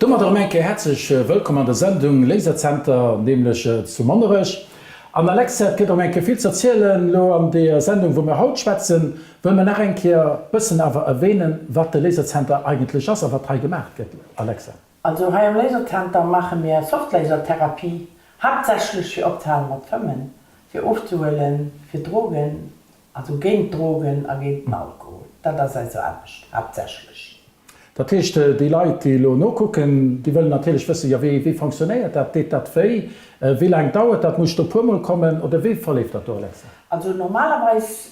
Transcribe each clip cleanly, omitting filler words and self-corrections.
Domat erëm eng Kéier häerzlech wëllkomm an der Sendung Lasercenter, nämlech zu Monnerech. An Alexa, et gëtt erëm eng Kéier vill z'erzielen. Elo an deeër Sendung, wou mir haut schwätzen, wëlle mir nach eng Kéier bëssen awer erwähnen, wat de Lasercenter eigentlech ass a wat hei gemaach gëtt. Alexa. Also hei am Lasercenter maache mir Softlasertherapie, haaptsächlech fir opzehale mat fëmmen, fir ofzehuelen, fir Drogen, also géint d'Drogen a géint den Alkohol. Dat ass eis Aarbecht haaptsächlech. Dat heescht, déi Leit, déi elo nokucken, déi wëllen natierlech wëssen, jo wéi fonctionnéiert dat, deet dat wéi, wéi laang dauert dat, muss ech do puermol kommen oder wéi verleeft dat do, Alexa? Also normalerweis,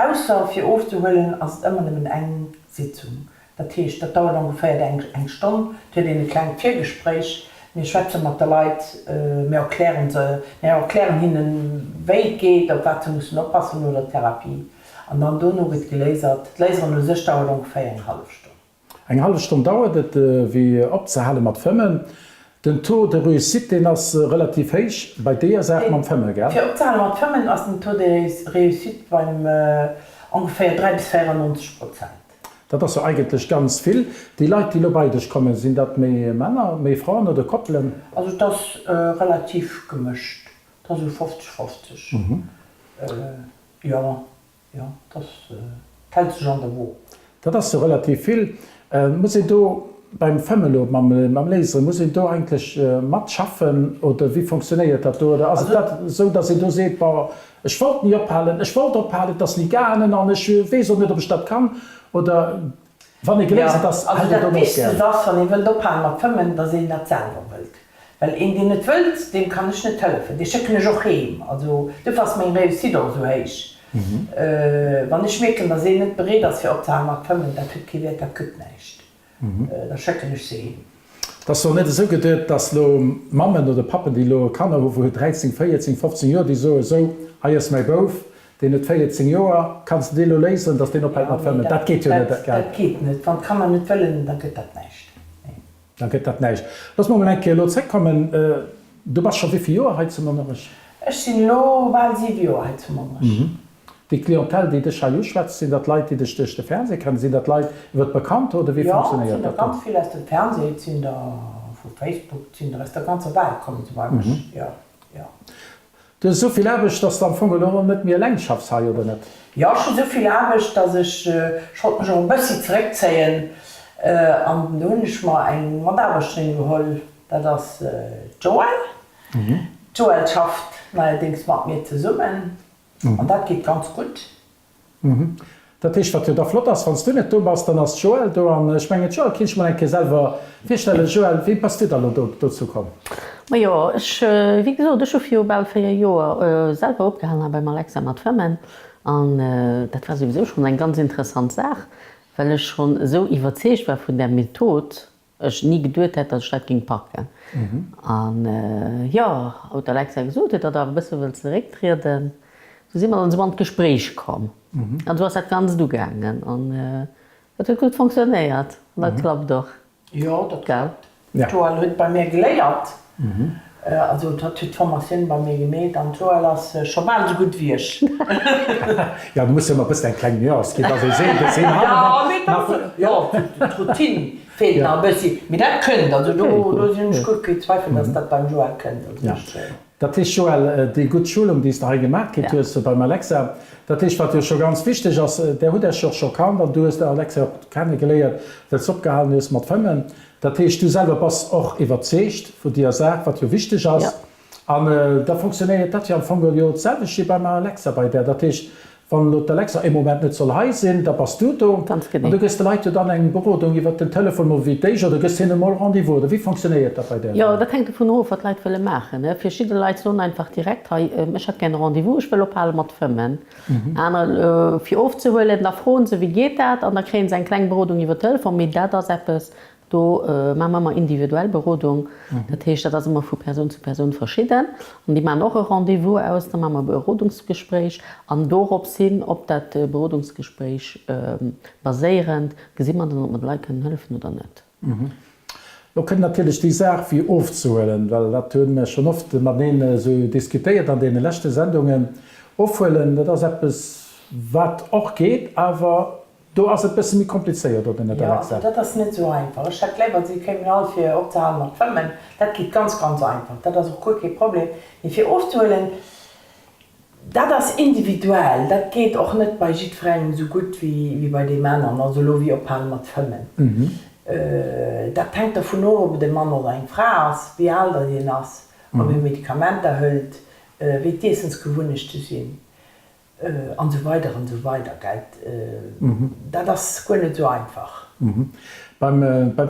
ausser fir ofzehuelen, ass et ëmmer nëmmen eng Sitzung. Dat heescht, dat dauert ongeféiert eng eng Stonn. Et huet een e klengt Virgespréich, mir schwätze mat de Leit, mir erklären se, mir erklären hinnen, wéi et geet, op wat se mussen oppassen no der Therapie. An dann dono gëtt gelasert. D'Laseren u sech dauert ongeféier eng hallef Stonn. Eng hallef Stonn dauert et, wéi opzehale mat fëmmen. Den Taux de réussite, deen ass relativ héich bei deeër Saach mam Fëmme, gell? Fir opzehale mat fëmmen ass den Taux de réussite beim ongeféier 3 bis 94 Prozent. Dat ass jo eigentlech ganz vill. Déi Leit, déi elo bei dech kommen, sinn dat méi Männer, méi Fraen oder Koppelen? Also et ass relativ gemëscht. Et ass esou 50, 50. Jo, jo, et ass, et hält sech an der Wo. Dat ass jo relativ vill. Muss een do beim Fëmmen elo mam Laseren, muss een do eigentlech matschaffen oder wéi fonctionnéiert dat do? Oder ass et dat esou, datt een do seet, bon, ech wollt ni ophalen, ech wollt ophalen, et ass ni gaangen an ech weess och net, ob ech dat kann? Oder Wann ee geléist ass, hält een dono op gär. Also dat Wichtegst ass, wann ee wëllt ophalen mat fëmmen, dass een dat selwer wëllt. Well een, deen net wëllt, deem kann ech net hëllefen, dee schécken ech och heem. Also duerfir ass meng Réussite och esou héich. Wann ech mierken, dass een net bereet ass fir opzehalen mat fëmmen, dat huet kee Wäert, dat gëtt näischt. Da schécken ech se heem. Et ass jo net esou geduet, dass elo Mammen oder Pappen, déi elo Kanner hu vu 13, 14, 15 Joer, déi soe sou, hei ass mäi Bouf, deen huet 14 Joer, kanns de dee elo léisen, dass deen ophält mat fëmmen? Dat geet jo net, gell? Dat geet net. Wann d'Kanner net wëllen, da gëtt dat näischt. Nee. Da gëtt dat näischt. Looss mer mol eng Kéier elo zréckkommen. Du bass scho wéi vill Joer hei zu Monnerech? Ech sinn elo bal 7 Joer hei zu Monnerech. Déi Clientèle, déi dech hei uschwätzt, sinn dat Leit, déi dech duerch de Fernseh kennen? Sinn dat Leit iwwer d'Bekannter oder wéi Jo, et funktionéiert sinn der dat do? ganz vill aus dem Fernseh, et sinn der vu Facebook, et sinn der aus der ganzer Welt komme se bei mech, jo, jo. Du hues esou vill Aarbecht, dass de am Fong elo net méi eleng schaffs hei, oder net? Jo, ech hu esou vill Aarbecht, dass ech, ech wollt mech och e bëssi zeréckzéien an do hunn ech mer eng Mataarbechterin geholl, dat ass d'Joëlle. D'Joëlle schafft neierdéngs mat mir zesummen. An dat geet ganz gutt. Dat heescht, wat jo da flott ass, wann s du net do bass, dann ass d'Joëlle do. An ech mengen, d'Joëlle kéint ech mol eng Kéier selwer virstellen. Joëlle, wéi bass du da lo do dozou komm? Majo, ech, wéi gesot, ech hu viru bal 4 Joer selwer opgehalen beim Alexa mat fëmmen. An dat war souwisou schonn eng ganz interessant Saach, well ech schonn esou iwwerzeegt war vun där Method, ech ni geduet hätt, datt ech dat géing packen. An jo, wou d'Alexa gesot huet, datt awer e bësse wëllt zerécktrieden, sou si mer dann esou an d'Gespréich komm. An esou ass dat Ganzt ugaangen. An dat huet gutt fonctionnéiert an dat klappt och. Jo, dat klappt. D'Joëlle huet bei mir geléiert. Also hatt huet d'Formatioun bei mir gemeet an d'Joëlle ass scho bal esou gutt wéi ech. Jo, du muss jo ëmmer e bëssen eng kleng Nuance ginn, dass ee seet, et sinn hatt nach. Jo, d'Routine feelt nach e bëssi, mee dat kënnt. Also do do sinn ech guer kee Zweifel, dass dat beim Joëlle kënnt. Also ech. Dat heescht, Joëlle, déi gutt Schulung, déi s de hei gemaach kritt hues beim Alexa, dat heescht, wat jo scho ganz wichteg ass, där hutt Iech jo och scho kannt an du hues d'Alexa och kennegeléiert, well s de opgehalen hues mat fëmmen. Dat heescht, du selwer bass och iwwerzeegt vun deeër Saach, wat jo wichteg ass. An da fonctionnéiert dat jo am Fong jo d'selwecht wéi beim Alexa bei där. Dat heescht, wann elo d'Alexa ee Moment net soll hei sinn, da bass du do. An du gëss de Leit jo dann eng Berodung iwwert den Telefon mol wéi d'éischt oder gëss hinne mol Rendez-vous oder wéi fonctionnéiert dat bei där? Jo, dat hänkt dovun of, wat d'Leit wëlle maachen. Verschidde Leit soen einfach direkt, hei, ech hätt gär e Rendez-vous, ech wëll ophale mat fëmmen. Aner fir ofzehuelen, da froen se, wéi geet dat, an da kréien se eng kleng Berodung iwwer Telefon. Mee dat ass eppes, do maache mer ëmmer individuell Berodung. Dat heescht, dat ass ëmmer vu Persoun zu Persoun verschidden. An déi maachen och e Rendez-vous aus, da maache mer e Berodungsgespréich an dorops hin, op dat Berodungsgespréich baséierend, gesi mer dann, ob mer de Leit kënnen hëllefen oder net. Lo kënnt natierlech déi Saach wéi ofzehuelen, well dat hu mir schonn oft mateneen esou diskutéiert an deene leschte Sendungen. Ofhuelen, dat ass eppes wat och geet, awer do. Do ass et bësse méi komplizéiert, oder net, Jo, Alexa? also dat ass net esou einfach. Ech hätt léiwer, si kéimen all fir opzehalen mat fëmmen. Dat geet ganz, ganz einfach. Dat ass och guer kee Problem. Mee fir ofzehuelen, dat ass individuell. Dat geet och net bei jiddwerengem esou gutt wéi bei deem aneren. Also elo wéi ophale mat fëmmen. Dat hänkt dervun of, ob et e Mann oder eng Fra ass, wéi al datt een ass, ob ee Medikamenter hëlt, wéi d'Iessensgewunnechte sinn. An esou weider an esou weider, gelt. Dat ass guer net esou einfach. Beim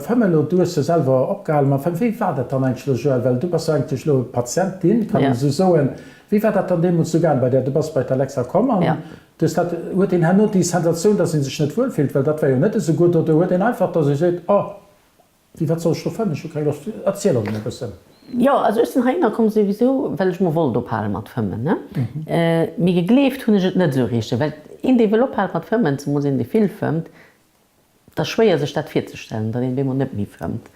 Fëmmen elo, du hues jo selwer opgehale mam Fëmmen. Wéi war dat dann eigentlech elo, Joëlle, well du bass jo eigentlech elo Patientin, kann een esou soen. Wéi war dat dann deemools esou gaangen bei där? Du bass bei d'Alexa komm an du hues dat, huet een herno déi Sensatioun, datt ee sech net wuel fillt, well dat war jo net esou gutt, oder huet een einfach, datt ee seet, oh, Wéi, wat soll ech do fëmmen? Ech hu keng Loscht. Erziel ons emol e bëssen. Jo, also ech sinn heihinner komm souwisou, well ech mol wollt ophale mat fëmmen, ne. Mee gegleeft hunn ech et net esou richteg, well een, dee wëll ophale mat fëmmen, zemools een, dee vill fëmmt, et ass schwéier sech dat virzestellen, datt een op eemol net méi fëmmt.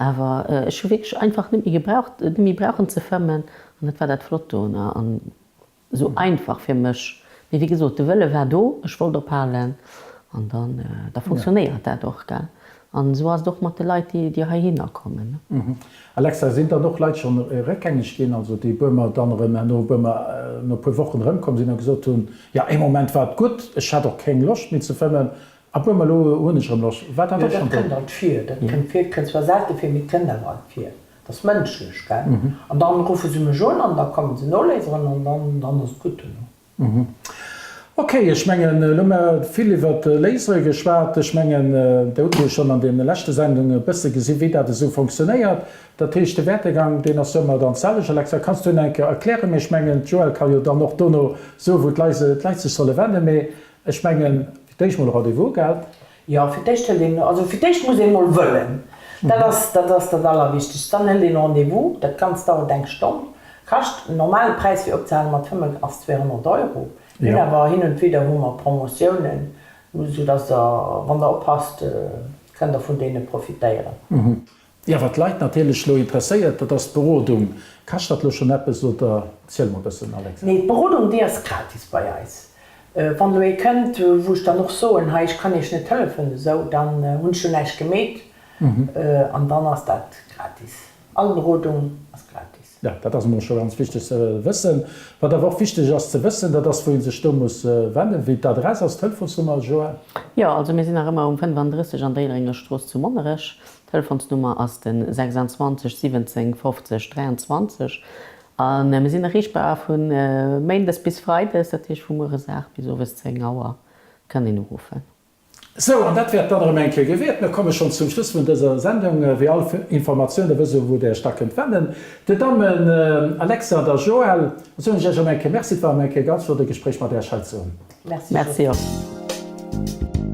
Awer ech hu wierklech einfach net méi gebraucht, net méi brauchen ze fëmmen an dat war dat Flott dorunner. An Esou einfach fir mech. Mee wéi gesot, de Wëlle war do, ech wollt ophalen an dann, da funktionéiert dat och, gell. An esou ass et och mat de Leit, déi, déi heihinner kommen. Alexa, sinn dann och Leit schonn réckgängeg ginn, also déi e puer Mol dann erëm herno e puer Mol no e puer Wochen erëmkomm sinn a gesot hunn, jo ee Moment war et gutt, ech hat och keng Loscht méi ze fëmmen, a puer Mol elo hunn ech erëm Loscht. War dat Jo, och dat schonn do? kënnt alt vir. Dat kënnt vir. Et kënnt zwar selte vir, mee et kënnt awer alt vir. Dat ass mënschlech, gell? An dann ruffe se mech un an da kommen se noléiseren an dann, dann ass et gutt duerno. Ok, ech mengen, elo hu mer vill iwwert Lasere geschwat. Ech mengen, Der hutt jo schonn an deene leschte Sendunge e bësse gesi wéi dat esou fonctionnéiert. Dat heescht, de Wertegang, deen ass jo ëmmer dann d'selwecht. Alexa, kanns du en eng Kéier erklären? Mee ech mengen, d'Joëlle ka jo dann och dono soen, wou d'Leit sech solle wennen. Mee ech mengen, fir d'éischt mol e Rendez-vous, gell? Jo, fir d'éischt hëlt een, also fir d'éischt muss een mol wëllen, dat ass, dat ass dat Allerwichtegst. Dann hëlt een Rendez-vous, dat Ganzt dauert eng Stonn, kascht, normale Präis fir opzehalen mat fëmmen ass 200 Euro. Mir hunn awer hin und wieder hu mer Promotiounen, sou dass der, wann der oppasst, kënnt der vun deene profitéieren. Jo, wat d'Leit natierlech elo interesséiert, dat ass d'Berodung. Kascht dat elo schonn eppes oder? Ziel mol e bëssen, Alexa. Nee, d'Berodung, déi ass gratis bei eis. Wann elo ee kënnt, wou ech dann och soen, hei, ech kann Iech net hëllefen, esou, dann hunn ech jo näischt gemeet an dann ass dat gratis. All Berodung ass gratis. Jo, dat ass emol scho ganz wichteg ze wëssen. Wat awer och wichteg ass ze wëssen, dat ass, wou ee sech do muss wennen, wéi d'Adress ass, d'Telefonsnummer, Joël? Jo, also mir sinn nach ëmmer um 35 an der Éilerengerstrooss zu Monnerech. D'Telefonsnummer ass de 26 17 50 23 a mir sinn erreechbar vu méindes bis freides, dat heescht vu mueres 8 bis owes 10 Auer kann een uruffen. Sou, an dat wär et dann erëm eng Kéier gewiert. Mir komme schonn zum Schluss vun dëser Sendung. Wéi all Informatioun, da wësst Der, wou Der Iech da kënnt wennen. De Dammen Alexa an der Joëlle soen ech Iech erëm eng Kéier Merci. Et war erëm eng Kéier ganz flott e Gespréich mat Iech hei ze hunn. Merci Merci och.